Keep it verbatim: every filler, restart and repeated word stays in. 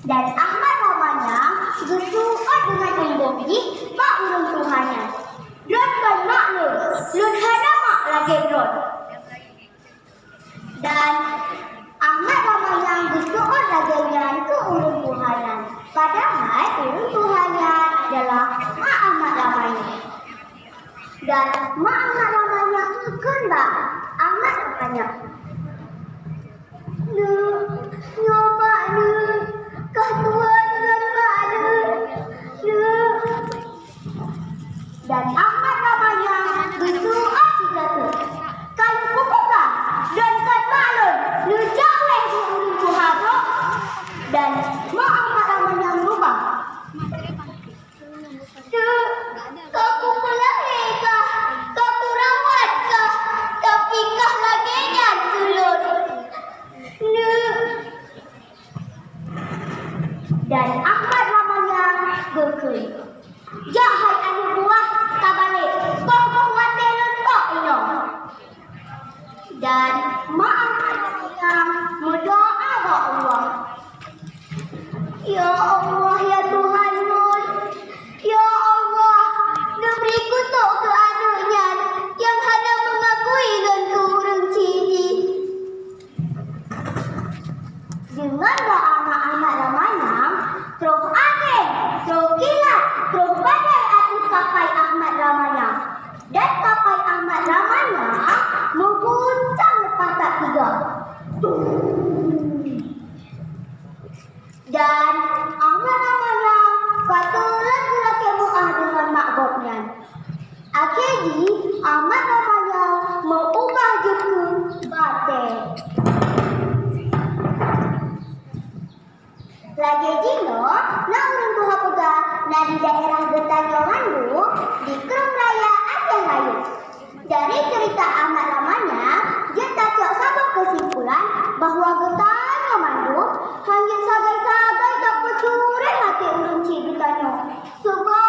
Dan Ahmad Ramanyang geusu'ot deungon umbông jih bak ureuëng tuha nyan, "Droe kon mak lôn, lôn hana mak lagée droe." Dan Ahmad Ramanyang geusu'ot lagée nyan keu ureuëng tuha nyan, padahai ureuëng tuha nyan adalah mak Ahmad Ramanyang. Dan mak Ahmad Ramanyang geukheun bak Ahmad Ramanyang, "Neuk, nyoe bak neuk, ka tuwoe deungon bak neuk, neuk." Dan Ahmad Ramanyang geusu'ot sigoe teuk, "Ka lôn peugah, droe kon mak lôn, neujak lé keu ureuëng tuha nyoe." Dan mak Ahmad Ramanyang meubah, "Teuk, ka kupeulahé kah, ka kurawat kah, tapi kah lagée nyan keu lôn, neuk." Dan Ahmad Ramanyang geukheun, "Jak hai aneuk buah, tabalek, boh-boh watée lôn tok inoe." Dan mak Ahmad Ramanyang meudoá bak Allah, "Ya Allah, ya Tuhan lôn, ya Allah, neubri kutok keu aneuk nyan nyang hana meungakui lôn keu ureuëng chik jih." Deungon doá mak Ahmad Ramanyang, troh angén, troh kilat, troh badai ateueh kapai Ahmad Ramanyang. Dan kapai Ahmad Ramanyang meuguncang leupah that teuga. Dan Ahmad Ramanyang ka teulat geulakée meu'ah deungon mak gobnyan. Akhé jih Ahmad Ramanyang meuubah jeuet keu batée. Lagée jinoe na ureuëng tuha peugah na di daerah